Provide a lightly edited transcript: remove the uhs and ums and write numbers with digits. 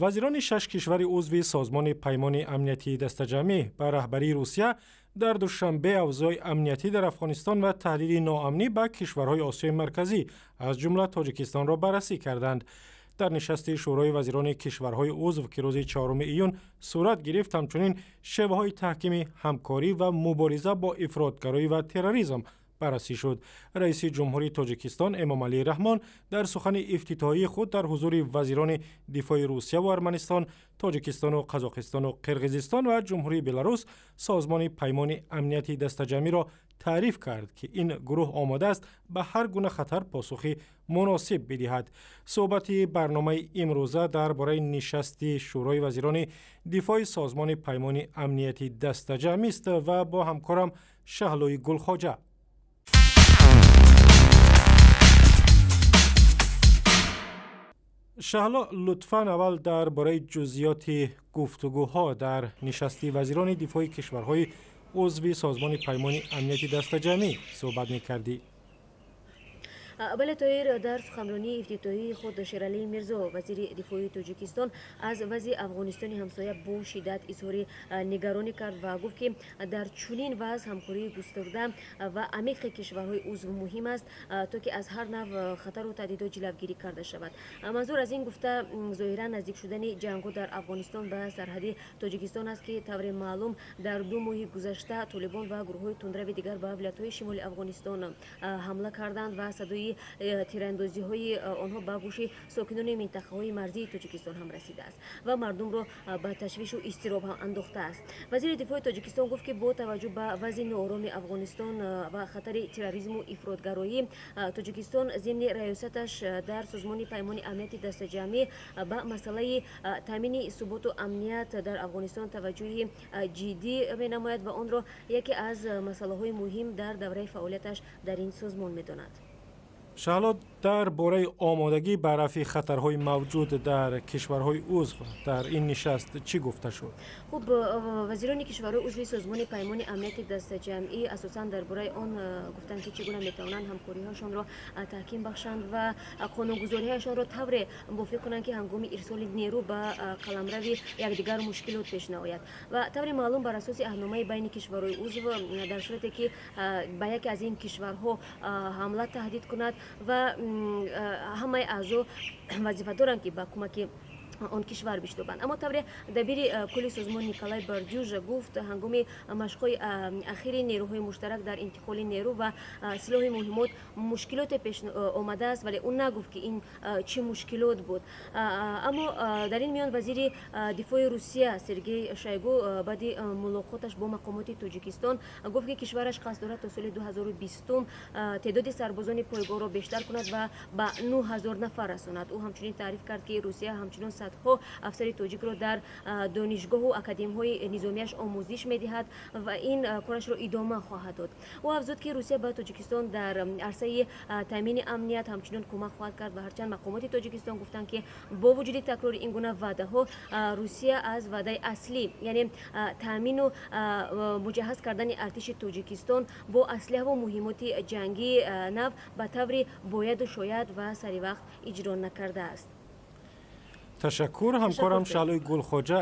Вазирони шаш кишвари узви Созмони Паймони Амниятии Дастаҷамъӣ ба раҳбарии Русия дар Душанбе авзои амниятӣ дар Афғонистон ва таҳдиди ноамнӣ ба кишварҳои Осиёи Марказӣ, аз ҷумла Тоҷикистонро баррасӣ карданд. Дар нишасти Шӯрои вазирони кишварҳои узв, ки рӯзи 4 июн сурат гирифт, ҳамчунин шеваҳои таҳкими ҳамкорӣ ва мубориза бо ифротгароӣ ва терроризм баррасӣ шуд. Раиси Ҷумҳурии Тоҷикистон Эмомалӣ Раҳмон дар сухани ифтитоҳии худ дар ҳузури вазирони дифои Русия ва Арманистон, Тоҷикистону Қазоқистону Қирғизистон ва Ҷумҳурии Беларус Созмони Паймони Амнияти Дастаҷамъиро таъриф кард, ки ин гурӯҳ омода аст ба ҳар гуна хатар посухи муносиб бидиҳад. Суҳбати барномаи имрӯза дар бораи нишасти Шӯрои вазирони дифои Созмони Паймони Амнияти Дастаҷамъист ва бо ҳамкорам Шаҳлои Гулхоҷа. Шаҳло, лутфан аввал дар бораи ҷузъиёти гуфтугӯҳо дар нишасти вазирони дифои кишварҳои узви Созмони Паймони Амнияти Дастаҷамъӣ суҳбат мекардӣ. Бале, Тоир, дар суханронии ифтитоҳии худ Шералӣ Мирзо, вазири дифои Тоҷикистон, аз вазъи Афғонистони ҳамсоя бо шиддат изҳори нигаронӣ кард ва гуфт, ки дар чунин вазъ ҳамкории густурда ва амиқи кишварҳои узв муҳим аст, то ки аз ҳар нав хатару таҳдидот ҷилавгирӣ карда шавад. Манзур аз ин гуфта зоҳиран наздик шудани ҷангҳо дар Афғонистон ба сарҳади Тоҷикистон аст, ки тавре маълум дар 2 моҳи гузашта толибон ва гурӯҳҳои тундрави дигар ба вилоятҳои шимоли Афғонистон ҳамла карданд ва садои тирандозиҳои онҳо ба гӯши сокинони минтақаҳои марзии Тоҷикистон ҳам расидааст ва мардумро ба ташвишу изтироб ҳам андохтааст. Вазири дифои Тоҷикистон гуфт, ки бо таваҷҷӯҳ ба вазъи ноороми Афғонистон ва хатари терроризму ифротгароӣ, Тоҷикистон зимни раёсаташ дар Созмони Паймони Амнияти Дастаҷамъӣ ба масъалаи таъмини суботу амният дар Афғонистон таваҷҷӯҳи ҷиддӣ менамояд ва онро яке аз масъалаҳои муҳим дар давраи фаъолияташ дар ин созмон медонад. Шаҳло, дар бораи омодагӣ ба рафъи хатарҳои мавҷуд дар кишварҳои узв дар ин нишаст чӣ гуфта шуд? Хуб, вазирони кишварҳои узви Созмони Паймони Амнияти Дастаҷамъӣ асосан дар бораи он гуфтанд, ки чӣ гуна метавонанд ҳамкориҳояшонро таҳким бахшанд ва қонунгузориҳояшонро тавре мувофиқ кунанд, ки ҳангоми ирсоли нерӯ ба қаламрави якдигар мушкилот пеш наояд. Ва тавре маълум, бар асоси аҳдномаи байни кишварҳои узв, дар сурате ки ба яке аз ин кишварҳо ҳамла таҳдид кунад ва ҳамаи аъзо вазифа доранд, ки ба кӯмаки он кишвар биштобанд. Аммо тавре дабири кулли созмон Николай Бордюжа гуфт, ҳангоми машқҳои ахири нерӯҳои муштарак дар интиқоли нерӯ ва силоҳи муҳимот мушкилоте пеш омадааст, вале ӯ нагуфт, ки ин чӣ мушкилот буд. Аммо дар ин миён вазири дифои Русия Сергей Шойгу баъди мулоқоташ бо мақомоти Тоҷикистон гуфт, ки кишвараш қасд дорад то соли 2020 теъдоди сарбозони пойгоҳро бештар кунад ва ба 9000 нафар расонад. Ӯ ҳамчунин таъриф кард, ки Русия ҳамчунон садҳо афсари тоҷикро дар донишгоҳу академияҳои низомияш омӯзиш медиҳад ва ин корашро идома хоҳад дод. Ӯ афзуд, ки Русия ба Тоҷикистон дар арсаи таъмини амният ҳамчунон кӯмак хоҳад кард ва ҳарчанд мақомоти Тоҷикистон гуфтанд, ки бо вуҷуди такрори ин гуна ваъдаҳо, Русия аз ваъдаи аслӣ, яъне таъмину муҷаҳҳаз кардани артиши Тоҷикистон бо аслиҳаву муҳимоти ҷангии нав ба таври бояду шояд ва саривақт иҷро накардааст. Ташаккур, ҳамкорам Шаҳлои Гулхоҷа.